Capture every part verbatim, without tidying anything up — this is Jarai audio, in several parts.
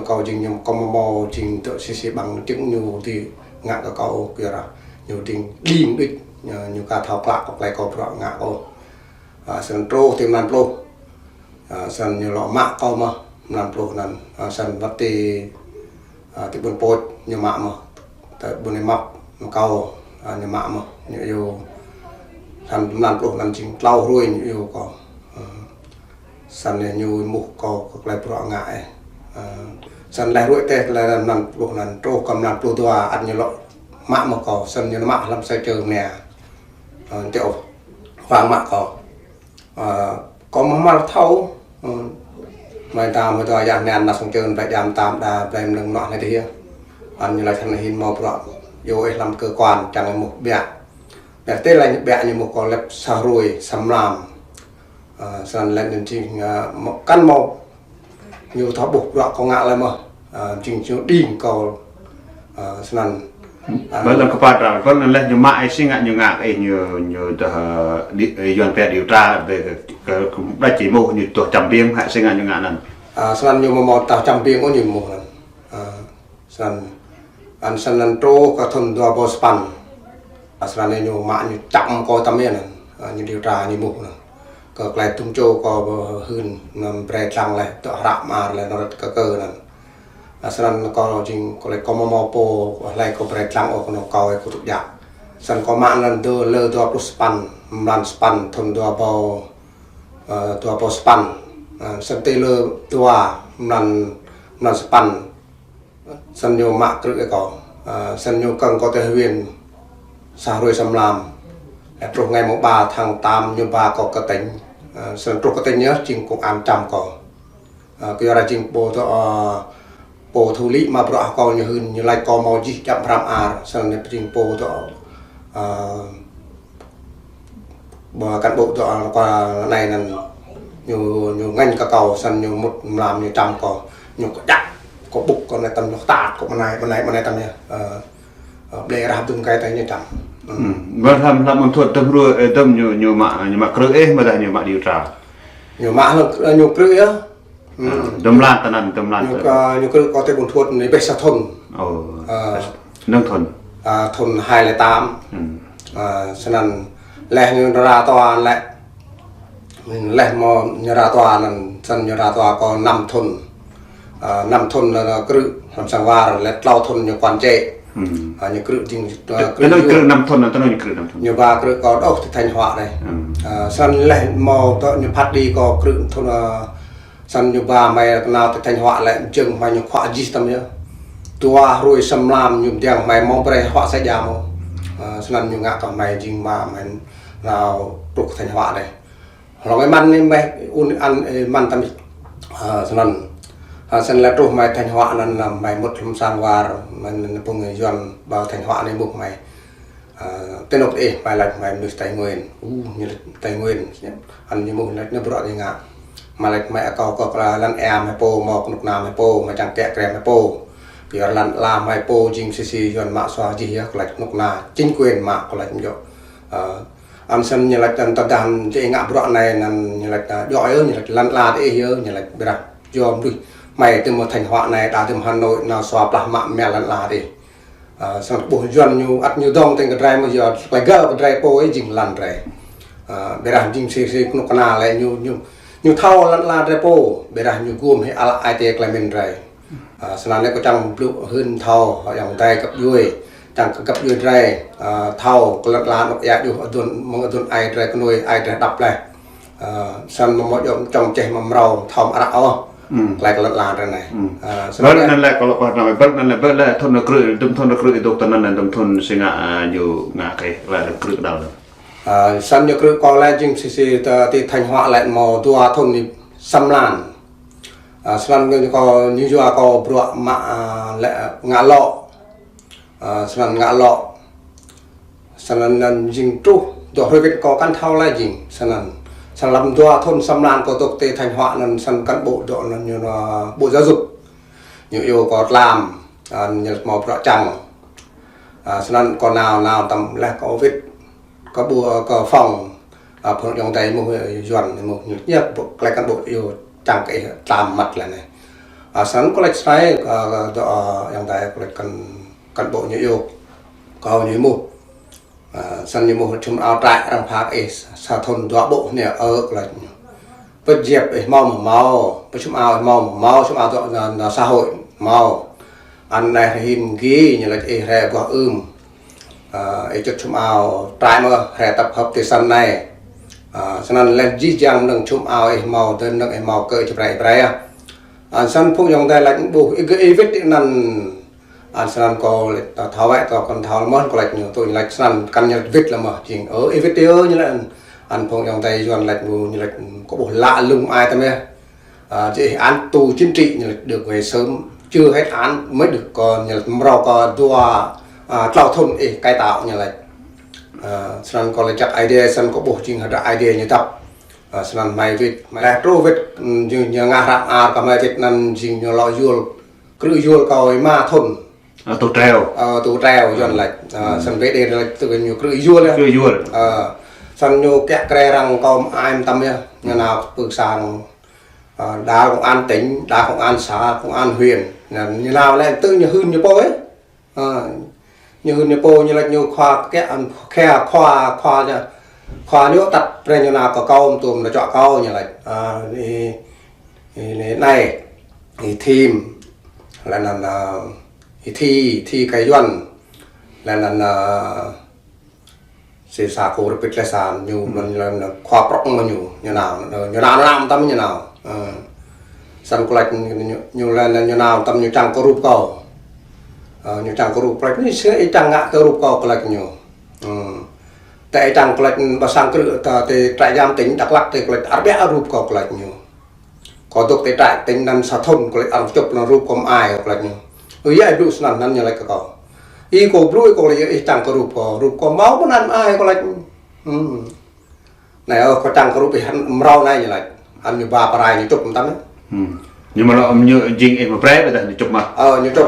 Kâo jing ñu kâo mâo mâo jing tơ sĭ sĭ ƀăng čing ñu ti ngă kơ kâo kơ yua dah ñu jing đing đĭč, ñu, ñu ka thâo klă kơ klei kâo bruă ngă kâo. A, sĭt truh ti mlan pluh. A, sĭt ñu lŏ mă kâo mơ̆ mlan pluh anŭn. A, sĭt wơ̆t ti, a, ti ƀun Pôč ñu mă mơ̆. Tơ ƀun Ê Măp mă kâo, a, ñu mă mơ̆. Ñu iâu sĭt mlan pluh anŭn jing tlâo hruê ñu iâu kâo. A, sĭt ñu êmuh kâo kơ klei bruă ngă ih. A, sĭt leh ruai tơ leh mlan pluh anŭn truh kơ mlan pluh dua ăt ñu lŏ mă mơ̆ kâo. Sĭt ñu mă hlăm sa čơ mnia. A, tơ ôh, wang mă kâo. A, kâo mơ̆ hmâo thâo, ơ, mơi ta mơi ta yah anŭn nao sông čơn blai jam tam đa blai mơnơ̆ng nŏ anai tơ hia. Anŭn ñu laĭ sĭt hĭn mâo bruă, iâu ih hlăm cơ quan čang ih êmuh ƀiă. Ƀiă tơ laĭ ñu ƀiă ñu êmuh kâo lĕ sa hruê, sa mlam. A, sĭt laĭ ñu jing, a, mâo, kăn mâo ñu thâo ƀuh bruă kâo ngă lơi mơ̆. A, jing ñu đing kâo. A, sĭt. A, ƀơi lăng kơpă ta, ƀơi lăng leh ñu mă ih sĭt ngă ñu ngă ih ñu, ñu dah, a, đi, a, Yuan pĕ điều tra về kơ, kơ, kơ đa či êmuh ñu tuh čăm biêng hă sĭt ngă ñu ngă anŭn. A, sĭt ñu mâo mâo tuh čăm biêng ôh ñu êmuh anŭn. A, sĭt. Anŭn sĭt anŭn truh kơ thŭn dua rơbâo sapăn. A, sĭt anŭn ñu mă ñu čăm kâo tăm yơh anŭn. A, ñu điều tra ñu êmuh anŭn. Kơ klei tŭm čô kâo ƀu hưn anŭn brơi lăng leh, tŏ hră mơar leh, nao rơ̆t kơ kơ anŭn. A, sĭt anŭn kâo jing kâo lĕ kâo mâo mâo pô, hlơi kâo brơi lăng ôh kơ anŭn kâo ih kơ tŭk jak. Sĭt kâo mă anŭn dua lơ dua pluh sapăn, mlan sapăn, thŭn dua rơbâo, ơ, dua rơbâo sapăn. A, sĭt ti lơ dua mlan, mlan sapăn. Sĭt ñu mă krư̆ ih kâo. A, sĭt ñu kơ̆ng kâo tơ huyện sa hruê sa mlam. Leh truh ngày mùng ba tháng tám ñu ba kâo kơ tỉnh. A, sĭt truh kơ tỉnh yơh jing công an čăm kâo. A, kơ yua dah jing pô tơ, ơ, pô thụ lý mă bruă kâo ñu hưn ñu laĭ kâo mâo jih čăm pram ar. Sĭt ñu jing pô tơ, ơ, Ƀơ cán bộ tơ, ơ, kơ anai anŭn ñu, ñu ngăn kơ kâo, sĭt ñu mŭt mlam ñu čăm kâo, ñu kơjăp, kâo ƀŭk kâo anai tăm ñu tat, kâo mơnai, mơnai, mơnai tăm ñu. Ơ, ơ, blĕ rah dŭm kơ tơl ñu čăm. Ơ. Ơ, ƀơi hlăm, hlăm ƀuôn Thuột tơm hrua, ơ, tơm ñu, ñu mă, ñu mă krư̆ ih, mơ̆ dah ñu mă điều tra. Ñu mă hlăm, ơ, ñu krư̆ yơh. Ơ, dŭm mlan tơ anŭn, dŭm mlan tơ anŭn. Ñu kơ, ñu krư̆ kâo tơ ƀuôn Thuột anai ƀĕ sa thŭn. Ơ. Ơ. Năng thŭn. Ơ, thŭn hai lẻ tám. Ơ, sĭt anŭn leh ñu ra tòa lĕ. Leh mơ̆ ñu ra tòa anŭn, sĭt ñu ra tòa kâo năm thŭn. Ơ, năm thŭn lĕ, lĕ krư̆, hlăm sang war, lĕ tlâo thŭn ñu quản chế. Ơ, ñu krư̆ jing, ơ, krư̆ tơ anŭn ñu krư̆ năm thŭn, tơ anŭn ñu krư̆ năm thŭn. Ñu ba krư̆ kâo đôč tơ Thanh Hóa anai. Ơ, sĭt leh mơ̆ tơ ñu phat đi kâo krư̆ thŭn, ơ, Sĭt ñu ba mơi kơ nao tơ Thanh Hóa lĕ jing mơi ñu khuă jih tăm yơh. Dua hruê sa mlam ñu pơđiăng mơi mơ̆ brơi huă sa jam ôh. Ơ, sĭt ñu ngă kơ mơi jing ba mơi nao truh Thanh Hóa dih. Hlŏng ih mơ̆n anai mơi ŭn an, ơ, mơ̆n tăm. Ơ, sĭt. Ơ, sĭt lĕ truh mơi Thanh Hóa anŭn, mơi mŭt hlăm sang war, mơi anŭn pung Yuan ƀơi Thanh Hóa anai ƀuh mơi. Ơ, tơ anŭn ih, mơi laĭ mơi mơnuih Tây Nguyên. Ơ, ñu laĭ Tây Nguyên. Anŭn ñu mơ̆ laĭ anai bruă ñu ngă. Mơi laĭ mơi akâo kơ lăn ia mơi pô, mâo kơnuk kơna mơi pô, mơi čang kiă kriă mơi pô. Kơ yua lăn ala mơi pô jing sĭ sĭ Yuan mă sua jih yơh, kơ laĭ kơnuk kơna chính quyền mă kơ laĭ mơ̆ yơh. Ơ, anŭn sĭt ñu laĭ anŭn tơdah ih ngă bruă anai anŭn ñu laĭ, ơ, djơ̆ yơh, ñu laĭ lăn ala ih yơh, ñu laĭ ƀiădah. Yua mơnuih mơi tơ mơ̆ Thanh Hóa anai, đa tơ mơ̆ Hà Nội nao sua plah mă mă lăn ala ih. Ơ, sĭt ƀuh Yuan ñu ăt ñu dŏng tơ̆ng kơ drơi mơ̆ yua klei gơ̆ kơ drơi pô ih jing lăn drơi. Ơ, ƀiădah jing sĭ sĭ kơnuk kơna lĕ ñu, ñu, ñu thâo lăn ala drơi pô, ƀiădah ñu gum hĭ ala ai tê klei mĭn drơi. Ơ, sĭt lĕ kâo čang blŭ hưn thâo, ayŏng adơi găp djuai, čang kơ găp djuai drơi, ơ, thâo kơ lăn ala anŏ ia juh adŭn, mơ̆ng adŭn ai drơi kơnuih, ai drơi đăp leh. Ơ, sĭt mơ̆ mơ̆ yơh čŏng čeh mơ̆ mrâo thâo mă ră ôh. Klei kơ lăn ala drơi anai. Ơ, sĭt ƀơi anŭn lĕ kơ lŏ pơhmă, ƀơi anŭn lĕ ƀơi lĕ thŭn krư̆, dŭm thŭn krư̆ ih dŏ tơ anŭn, dŭm thŭn sĭ ngă, ơ, ñu ngă kơ lĕ krư̆ đăl. Ơ, sĭt ñu krư̆ kâo lĕ jing sĭ sĭ tơ ti Thanh Hóa lĕ mâo dua thŭn sa mlan. Ơ, sĭt ñu kâo ñu yua kâo bruă mă, ơ, lĕ ngă lŏ. Ơ, sĭt ngă lŏ. Sĭt anŭn jing truh, dŏ hruê wĭt kâo kăn thâo lơi jing. Sĭt anŭn. Sĭt lăm dua thŭn sa mlan kâo dŏ tơ Thanh Hóa anŭn sĭt cán bộ dŏ anŭn ñu anŭn Bộ Giáo dục. Ñu iâu kâo tlam, ơ, ñu mâo bruă čang. Ơ, sĭt anŭn kâo nao, nao tăm leh kâo wĭt. Kâo ƀu, ơ, kơ phòng, ơ, phung ayŏng adơi mơ̆, ơ, Yuan mơ̆, ñu ñĕp klei cán bộ iâu čang kơ ih tlam măt lĕ anai. A, snăn kâo lač snei, a, dŏ, a, ayŏng adơi kâo lač kăn, kăn ƀuh ñu yơh. Kâo ñu ƀuh. A, snăn ñu ƀuh čhum ao trại arăng pha kơ ih sa thŭn dua ƀuh anai ơ kâo lač ñu. Pơjep ih hmâo mơ̆ hmâo, pơčhum ao ih hmâo mơ̆ hmâo, čhum ao dŏ nao, nao xã hội hmâo. Anai hrơi hin gi ñu lač ih hrơi aguah ưm. A, ih čŭt čhum ao trại mơ̆ hrơi tập hợp ti săn anai. A, snăn lĕ jih jang mơnơ̆ng čhum ao ih hmâo, dơ̆ng mơnơ̆ng ih hmâo kơ ih čơprei ih brei ah. A, snăn phung ayŏng adơi lač ƀuh, ih gơ̆ ih wĭt ti anăn. A, snăn kâo lač, ta thâo wĕ, ta kăn thâo mơ̆n, kâo lač ñu, tui ñu lač snăn, kăn ñu wĭt lĕ mơ̆, jing, ơ, ih wĭt ti ơ ñu lač. A, phung ayŏng adơi Yuăn lač ñu, ñu lač, kâo ƀuh lạ lùng ai tăm yơh. A, jih án tù chính trị ñu lač được về sớm, chưa hết án mới được, kơ ñu lač mrâo kơ dua, a, tlâo thŭn ih cải tạo ñu lač. A, snăn kâo lač jăk Aê Diê, snăn kâo ƀuh jing hơdră Aê Diê ñu dăp. A, snăn hmei wĭt, hmei lač truh wĭt, ưm, ñu, ñu ngă hră mơar kơ hmei wĭt anăn jing ñu lŏ yuôl, krư̆ yuôl kâo êma thŭn. A, tù treo. A, tù treo, Yuăn lač. A, snăn wĭt dê lač tui ñu krư̆ yuôl yơh. Krư̆ yuôl. A, snăn ñu kiă kre arăng kâo mơai mơtam yơh. Ñu nao pơ sang, a, đa công an tỉnh, đa công an xã, công an huyện. Ñu, ñu nao lĕ tui ñu hưn ñu pô ih. A, ñu hưn ñu pô ñu lač ñu khua kiă, khua, khua, khua ñu tăt brei ñu nao kơ kâo, mơ̆ tŭm nao čuă kâo ñu lač. A, ih, ih, anai, ih Thim, lĕ anăn, a, ih Thi, Thi kơ Yuăn, lĕ anăn, a, si sa kâo rơpit lĕ sa ñu, anăn, anăn khua prŏng mơ̆ ñu, ñu nao, ñu nao, nao mơtam ñu nao. A, snăn kâo lač ñu, ñu, ñu lĕ, lĕ ñu nao mơtam ñu čang kơ rup kâo. A, ñu čang kơ rup, lač ñu si, ih čang ngă kơ rup kâo, kâo lač ñu. Ưm. Tơ ih čang kâo lač ƀă sang krư̆ ta ti trại giam tỉnh Đắk Lắk ti kâo lač arăng ƀiă rup kâo, kâo lač ñu. Kâo dôk ti trại tỉnh anăn sa thŭn, kâo lač arăng čŭp lăng rup kâo mơai, kâo lač ñu. Ơ, ya ih blŭ snăn anăn ñu lač kơ kâo. Ih kâo blŭ, kâo lač ih čang kơ rup kâo, rup kâo hmâo mơ̆n anăn mơai, kâo lač. Ưm. Anai, ơ, kâo čang kơ rup ih hăn mrâo anai ñu lač. Anăn ñu ba pơrai ñu čŭp mơtam yơh. Ưm. Ñu mă lŏ ñu jing ih mă brei ƀiădah ñu čŭp mă. Ơ, ñu čŭp.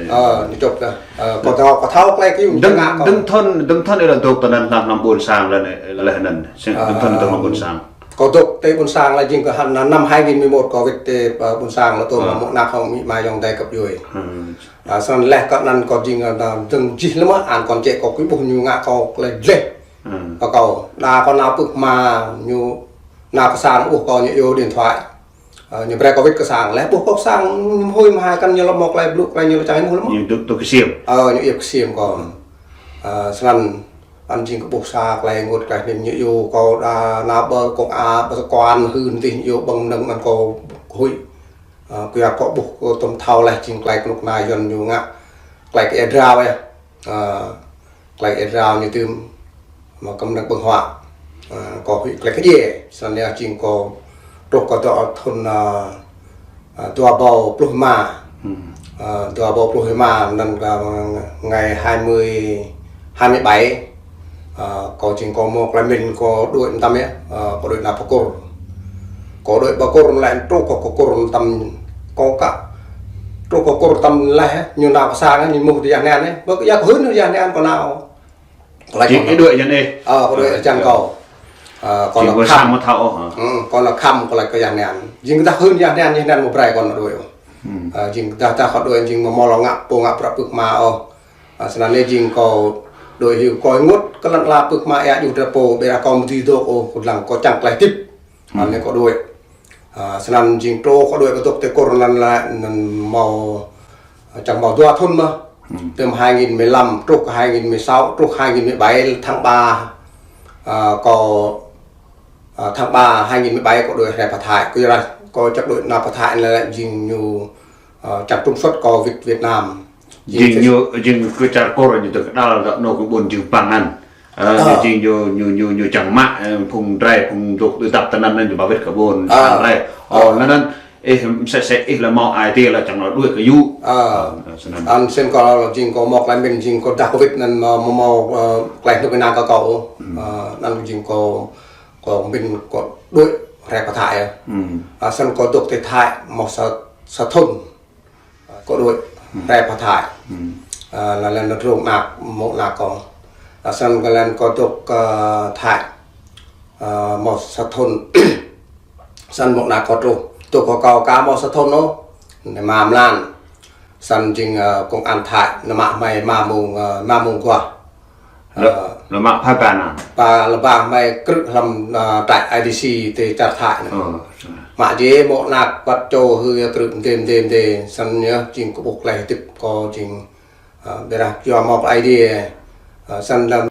Ơ, ñu čŭp dah. Ơ, kâo thâo, kâo thâo klei kơ ñu dơ̆ng, dơ̆ng thŭn, dơ̆ng thŭn ih lŏ dôk ti anăn hlăm, hlăm ƀuôn sang lĕ, lĕ anăn. Dơ̆ng thŭn ih dôk hlăm ƀuôn sang. Kâo dôk ti ƀuôn sang lĕ jing kơ hăn năm hai nghìn mười một kâo wĭt ti, ơ, ƀuôn sang lĕ tŭm mơ̆ng anăp hŏng amĭ ama ayŏng adơi găp djuê. A, snăn leh kơ anăn kâo jing, a, dơ̆ng jih lĕ mơ̆, anăn kâo čĕ kâo kơ ƀuh ñu ngă kâo klei dleh. Kơ kâo, đa kâo nao pưk hma ñu nao kơ sang ƀuh kâo ñu iâu điện thoại. Ơ, ñu brei kâo wĭt kơ sang, leh ƀuh kâo kơ sang, ñu huĭ mơ̆ hai kăn ñu lŏ mâo klei blŭ, klei ñu lŏ čang ƀuh lĕ mơ̆. Ñu dôk, dôk ksiêm. Ơ, ñu iâu ksiêm kâo. Ơ, snăn, anăn jing kâo ƀuh sa klei ênguôt klei hnim ñu iâu kâo đa nao ƀơi công an, ƀơi cơ quan hưn tih ñu iâu ƀơ̆ng mơnơ̆ng anăn kâo huĭ. Ơ, kâo ya kâo ƀuh kâo tŭm thâo leh jing klei kơnuk kơna Yuăn ñu ngă. Klei kơ ia drao yơh. Ơ, klei ia drao ñu tŭm mă kơ mơnơ̆ng ƀơ̆ng huă. Ơ, kâo huĭ klei kơ djiê, snăn yơh jing kâo truh kơ dŏ thŭn, ơ, ơ, dua êbâo pluh êma. Ơ, dua êbâo pluh êma, anăn kơ ngày hai mươi, hai mươi bảy. Ơ, kâo jing kâo mâo klei mĭn kâo đuĕ mơtam yơh, ơ, kâo đuĕ nao pơ Kur. Kâo đuĕ pơ Kur lĕ truh kơ, kơ Kur mơtam kâo kă. Truh kơ Kur mơtam leh, ñu nao kơ sang, ñu ƀuh ti Yah Nian ih. Ƀơ kơ Yah kơ hưn Yah Nian kâo nao. Kâo lač jing kâo ih đuĕ jăn ih. Ơ, kâo đuĕ jăn kâo. Ơ, kâo nao khăm. Ơ, kâo nao khăm, kâo lač kơ Yah Nian. Jing kơ dah hưn Yah Nian, Yah Nian mâo brei kâo nao đuĕ. Ơ, jing kơ dah, dah kâo đuĕ, jing mâo, mâo lŏ ngă pô ngă prăk pưk hma ôh. Ơ, snăn anei jing kâo đuĕ hyu kâo ênguôt kơ lăn ala pưk hma ia djuh drei pô, ƀiădah kâo mơ̆ dưi dôk ôh, kâo dlăng kâo čang klei tĭp. Anei kâo đuĕ. Ơ, snăn jing truh kâo đuĕ kơ dôk ti Kur anăn lĕ, anăn mâo, ơ, čang mâo dua thŭn mơ̆. Tơm hai nghìn mười lăm, truh kơ hai nghìn mười sáu, truh hai nghìn mười bảy tháng ba, ơ, kâo, ơ, tháng ba hai nghìn mười bảy kâo đuĕ rai pơ Thái. Kâo yua dah kâo čăk đuĕ nao pơ Thái anăn lĕ jing ñu, ơ, čang trục xuất kâo wĭt Việt Nam. Jing ñu, jing kơ čar Kur ñu dôk đăl dŏ anôk kơ ƀuôn jing păng anăn. Ơ, ñu jing ñu, ñu, ñu, ñu čang mă, ơ, phung drei, phung dôk tui dăp ti anăn anăn ñu ba wĭt kơ ƀuôn sang drei. Ơ, anăn, ơ, ih, msĕ, msĕ ih lĕ mâo ai tiê lĕ čang lŏ đuĕ kơ yŭ. Ơ, snăn. Anăn snăn kâo lŏ jing kâo mâo klei mĭn jing kâo dah kâo wĭt anăn mâo, mâo, mâo, ơ, klei hnŭk ênang kơ kâo. Ơ, anăn jing kâo, kâo mĭn kâo đuĕ rai pơ Thái yơh. Ơ, snăn kâo dôk ti Thái mâo sa, sa thŭn. Kâo đuĕ rai pơ Thái. Ơ, lĕ, lĕ anăn rông anak, mâo anak kâo. Ơ, snăn kơ lĕ kâo dôk, ơ, Thái. Ơ, mâo sa thŭn. Snăn mâo anak kâo truh. Truh kơ kâo ka mâo sa thŭn ôh. Anai mlam lan. Snăn jing, ơ, công an Thái, anai mă hmei mlam mông, ơ, mlam mông guah. Lơ, ơ, lơ mă phai pă anăn. Pă lơ ba hmei krư̆ hlăm, ơ, trại I D C ti čar Thái anăn. Ơ. Mă jih mô̆ anak wăt čô hư yơh krư̆ mdê mdê mdê, snăn yơh jing kơ ƀuh klei hơdip kâo jing, ơ, ƀiădah yua mâo Aê Diê, ơ, snăn lăm